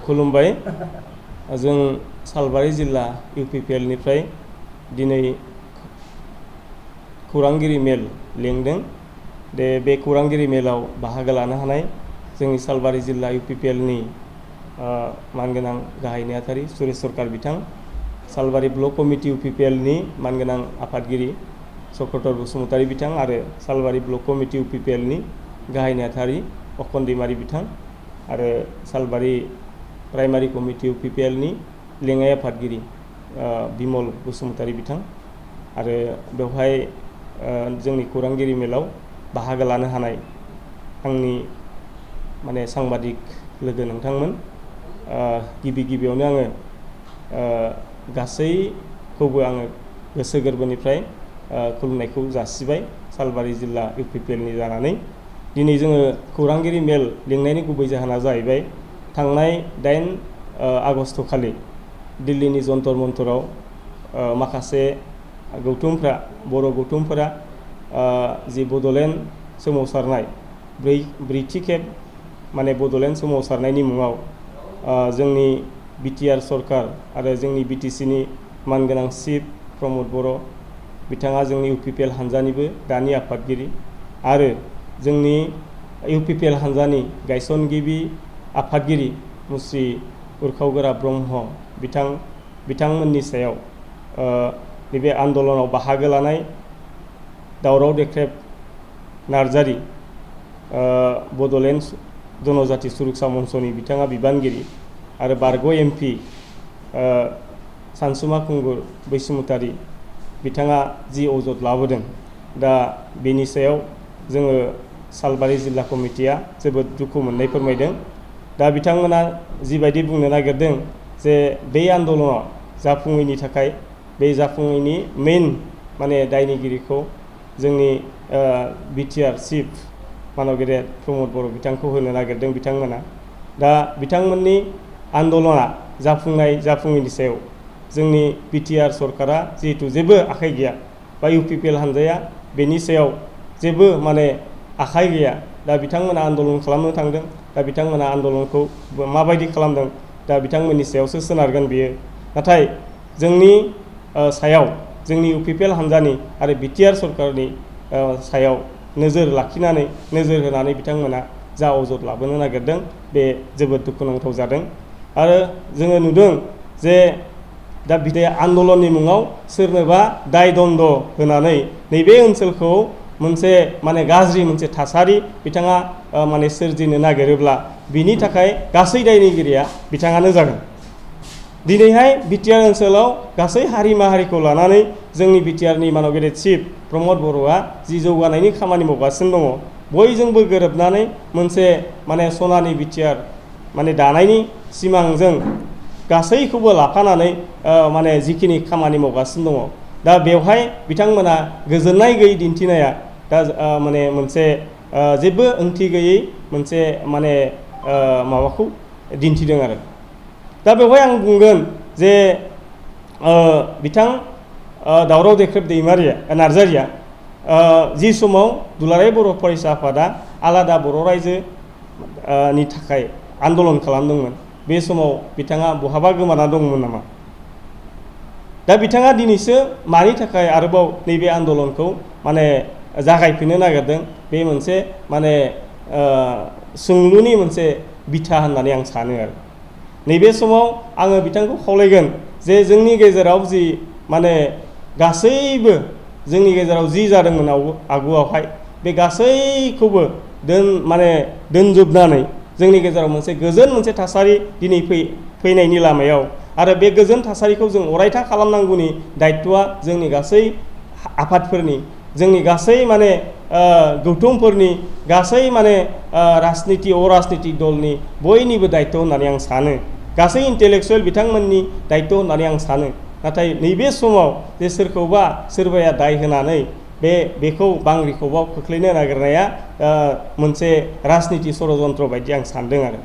खुलुमबाय। जों सालबारि जिल्ला UPPL निफ्राय दिनै खौरांगिरि मेल लेंदों। बे खौरांगिरि मेलाव बाहागो लानो हानाय जोंनि सालबारि जिल्ला UPPL नि मानगोनां गाहाय नेहाथारि सुरेश सरकार बिथां, सालबारि ब्लक कमिटि UPPL नि मानगोनां आफादगिरि चक्रधर बसुमतारी बिथां आरो सालबारि ब्लक कमिटि UPPL नि गाहाय नेहाथारि अखन दैमारी बिथां आरो सालबारि प्राइमारि कमिटि UPPL नि लेङाइ आफादगिरि बिमल बसुमतारी बिथां आरो बेवहाय जोंनि खौरांगिरि मेलाव बाहागो लानो हानाय आंनि माने सांबादिक लोगो नोंथांमोन, गिबियावनो आङो गासैखौबो आङो गोसो गोरबोनिफ्राय खुलुमनायखौ जासिबाय सालबारि जिल्ला UPPL नि जानानै। दिनै जोङो खौरांगिरि मेल लिंनायनि गुबै जाहोना जाहैबाय थांनाय 8 आगस्ट खालि दिल्लीनि जन्तर मन्तराव माखासे गौथुमफ्रा बर' गौथुमफोरा जि बड'लेण्ड सोमावसारनाय ब्रैथि खेब माने बड'लेण्ड सोमावसारनायनि मुङाव जोंनि BTR सरकार आरो जोंनि BTC नि मानगोनां चिफ प्रमद बर' बिथाङा जोंनि UPPL हान्जानिबो दानि आफादगिरि आरो जोंनि UPPL हान्जानि गायसनगिरि आफादगिरि मुस्रि उरखावगोरा ब्रह्म बिथांमोननि सायाव नैबे आन्दलनाव बाहागो लानाय दावराव देख्रेब नार्जारि बड'लेण्ड जनजाति सुरक्षा मन्चनि बिथाङा बिबानगिरि आरो बारग' MP सानसुमा खुंगुर बैसुमुतारी बिथाङा जि अजद लाबोदों, दा बेनि सायाव जोङो सालबारि जिल्ला कमिटिया जोबोद दुखु मोननाय फोरमायदों। दा बिथांमोना जिबायदि बुंनो नागिरदों जे बे आन्दलनाव जाफुङैनि थाखाय बे जाफुङैनि मेइन माने दायनिगिरिखौ जोंनि BTR चिफ मानव गेदेर प्रमद बर' बिथांखौ होनो नागिरदों बिथांमोना। दा बिथांमोननि आन्दलना जाफुङैनि सायाव जोंनि BTR सरकारा जिहेतु जेबो आखाइ गैया बा UPPL हान्जाया बेनि सायाव जेबो माने आखाइ गैया। दा बिथांमोना आन्दलन खालामनो थांदों, दा बिथांमोना आन्दलनखौ माबायदि खालामदों दा बिथांमोननि सायावसो सोनारगोन बियो। नाथाय जोंनि सायाव जोंनि UPPL हान्जानि आरो BTR सरकारनि सायाव नोजोर होनानै बिथांमोना जा अजद लाबोनो नागिरदों बे जोबोद दुखुनांथाव जादों। आरो जोङो नुदों जे दा बे आन्दलननि मुङाव सोरनोबा दाय दन्द होनानै नैबे ओनसोलखौ मोनसे माने गाज्रि मोनसे थासारि बिथाङा माने सोरजिनो नागिरोब्ला बिनि थाखाय गासै दायनिगिरिया बिथाङानो जागोन। दिनैहाय BTR ओनसोलाव गासै हारि माहारिखौ लानानै जोंनि BTR नि मानव गेदेर चिफ प्रमद बर'आ जि जौगानायनि खामानि मावगासिनो दङ, बयजोंबो गोरोबनानै मोनसे माने सनानि BTR माने दानायनि सिमांजों गासैखौबो लाफानानै माने जिखिनि खामानि मावगासिनो दङ, दा बेवहाय बिथांमोना गोजोननाय गैयै दिन्थिनाया दा माने मोनसे जेबो ओंथि गैयै मोनसे माने माबाखौ दिन्थिदों आरो। दा बेवहाय आं बुंगोन जे बिथां दावराव देख्रेब नार्जारिया जि समाव दुलाराय बर' फरायसा आफादा आलादा बर' रायजो नि थाखाय आन्दलन खालामदोंमोन, बे समाव बिथाङा बहाबा गोमाना दंमोन नामा? दा बिथाङा दिनैसो मानि थाखाय आरोबाव नैबे आन्दलनखौ माने जागायफिननो नागिरदों, बे मोनसे माने सोंलुनि मोनसे बिथा होननानै आं सानो आरो। नैबे समाव आङो बिथांखौ खावलायगोन जे जोंनि गेजेराव जि माने गासैबो जोंनि गेजेराव जि जादोंमोन आगुआवहाय बे गासैखौबो दोनजोबनानै जोंनि गेजेराव गोजोन मोनसे थासारि दिनै फैनायनि लामायाव आरो बे गोजोन थासारिखौ जों अरायथा खालामनांगौनि दायित्वआ जोंनि गासै आफादफोरनि, जोंनि गासै माने गौथुमफोरनि, गासै माने राजनिति अराजनितिक दलनि बयनिबो दायित्व होननानै आं सानो, गासै इन्टेलेक्सुवेल बिथांमोननि दायित्व होननानै आं सानो। नाथाय नैबे समाव जे सोरबाया दाय होनानै बेखौ बांग्रिखबाव खोख्लैनो नागिरनाया मोनसे राजनिति षड़यन्त्र बायदि आं सानदों आरो।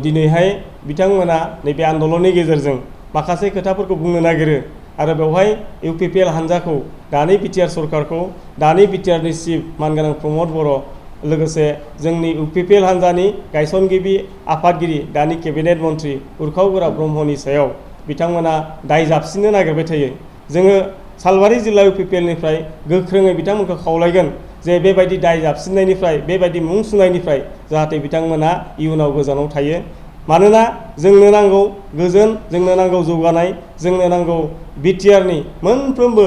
दिनैहाय बिथांमोना नैबे आन्दलननि गेजेरजों माखासे खोथाफोरखौ बुंनो नागिरो आरो बेवहाय UPPL हान्जाखौ दानि BTR सरकारखौ दानि BTR नि चिफ मानगोनां प्रमद बर' लोगोसे जोंनि UPPL हान्जानि गायसनगिरि आफादगिरि दानि केबिनेट मन्त्रि उरखाव गोरा ब्रह्मनि सायाव बिथांमोना दाय जाबसिननो नागिरबाय थायो। जोङो सालबारि जिल्ला UPPL निफ्राय गोख्रोङै बिथांमोनखौ खावलायगोन जे बेबायदि दाय जाबसिननायनिफ्राय बेबायदि मुं सुनायनिफ्राय जाहाथे बिथांमोना इयुनाव गोजानाव थायो। मानोना जोंनो नांगौ गोजोन, जोंनो नांगौ जौगानाय, जोंनो नांगौ BTR नि मोनफ्रोमबो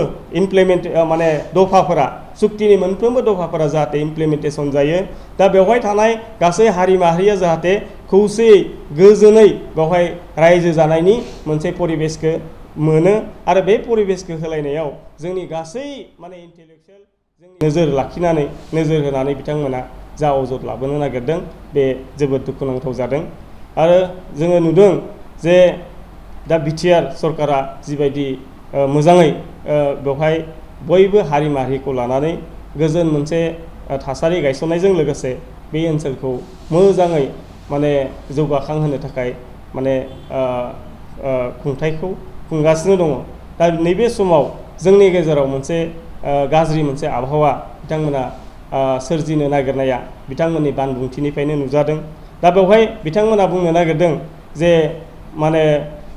माने दफाफोरा सुक्तिनि मोनफ्रोमबो दफाफोरा जाहाथे इमप्लिमेन्टेसन जायो। दा बेवहाय थानाय गासै हारि माहारिया जाहाथे खौसेयै गोजोनै बेवहाय रायजो जानायनि मोनसे परिबेसखौ मोनो आरो बे परिबेसखौ होलायनायाव जोंनि गासै माने इन्टेलेक्चुयेल नोजोर लाखिनानै नोजोर होनानै बिथांमोना जा अजद लाबोनो नागिरदों बे जोबोद दुखुनांथाव जादों। आरो जोङो नुदों जे दा BTR सरकारा जिबायदि मोजाङै बेवहाय बयबो हारि माहारिखौ लानानै गोजोन मोनसे थासारि गायसननायजों लोगोसे बे ओनसोलखौ मोजाङै माने जौगाखांहोनो थाखाय माने खुंथायखौ खुंगासिनो दङ। दा नैबे समाव जोंनि गेजेराव मोनसे गाज्रि मोनसे आबहावा बिथांमोना सोरजिनो नागिरनाया बिथांमोननि बानबुंथिनिफ्रायनो नुजादों। दा बेवहाय बिथांमोना बुंनो नागिरदों जे माने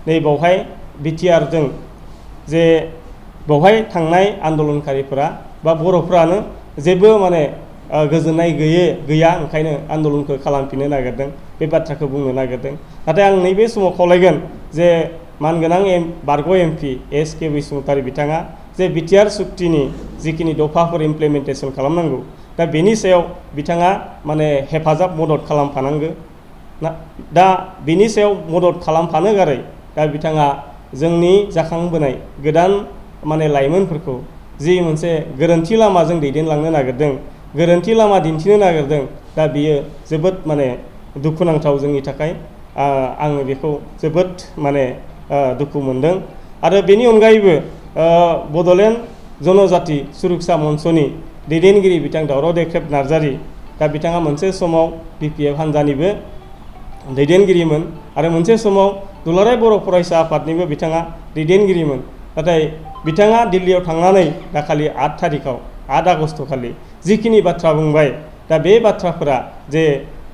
नै बेवहाय BTR जों जे बेवहाय थांनाय आन्दलनकारिफोरा बा बर'फ्रानो जेबो माने गोजोननाय गैया ओंखायनो आन्दलनखौ खालामफिननो नागिरदों, बे बाथ्राखौ बुंनो नागिरदों। नाथाय आं नैबे समाव खावलायगोन जे मानगोनां बारग' MP SK बसुमतारी बिथाङा जे BTR सुक्तिनि जिखिनि दफाफोर इमप्लिमेन्टेसन खालामनांगौ दा बेनि सायाव बिथाङा माने हेफाजाब मदद खालामफानांगौ। दा बेनि सायाव मदद खालामफानो गारै दा बिथाङा जोंनि जाखांबोनाय गोदान माने लाइमोनफोरखौ जि मोनसे गोरोन्थि लामाजों दैदेनलांनो नागिरदों, गोरोन्थि लामा दिन्थिनो नागिरदों, दा बियो जोबोद माने दुखुनांथाव जोंनि थाखाय। आङो बेखौ जोबोद माने दुखु मोनदों। आरो बेनि अनगायैबो बड'लेण्ड जनजाति सुरक्षा मन्चनि दैदेनगिरि बिथां दावराव देख्रेब नार्जारि, दा बिथाङा मोनसे समाव BPF हान्जानिबो दैदेनगिरिमोन आरो मोनसे समाव दुलाराय बर' फरायसा आफादनिबो बिथाङा दैदेनगिरिमोन। नाथाय बिथाङा दिल्लीयाव थांनानै दाखालि 8 आगस्ट खालि जिखिनि बाथ्रा बुंबाय दा बे बाथ्राफोरा जे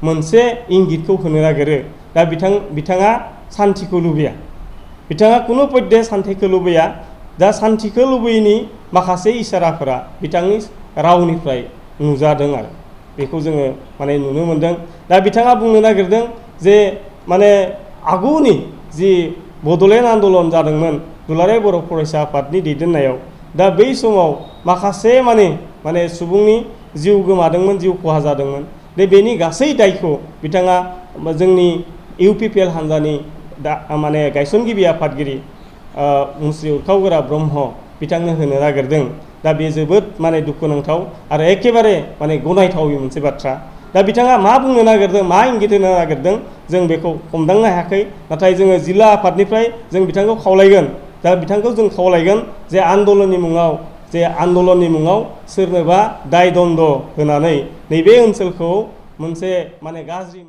मोनसे इंगितखौ होनो नागिरो। दा बिथाङा सान्थिखौ लुबैया, बिथाङा कुनु पध्य सान्थिखौ लुबैया। दा सान्थिखौ लुबैयैनि माखासे इसाराफोरा बिथांनि रावनिफ्राय नुजादों आरो बेखौ जोङो माने नुनो मोनदों। दा बिथाङा बुंनो नागिरदों जे माने आगुनि जि बड'लेण्ड आन्दलन जादोंमोन दुलाराय बर' फरायसा आफादनि दैदेननायाव, दा बै समाव माखासे माने सुबुंनि जिउ गोमादोंमोन, जिउ खहा जादोंमोन। बेनि गासै दायखौ बिथाङा जोंनि UPPL हान्जानि माने गायसनगिरि आफादगिरि मुस्रि उरखाव गोरा ब्रह्म बिथांनो होनो नागिरदों। दा बे जोबोद माने दुखुनांथाव आरो एखेबारे माने गनायथावै मोनसे बाथ्रा। दा बिथाङा मा बुंनो नागिरदों, मा इंगित होनो नागिरदों जों बेखौ हमदांनो हायाखै। नाथाय जोङो जिल्ला आफादनिफ्राय जों बिथांखौ खावलायगोन, दा बिथांखौ जों खावलायगोन जे आन्दलननि मुङाव सोरनोबा दाय दन्द होनानै नैबे ओनसोलखौ मोनसे माने गाज्रि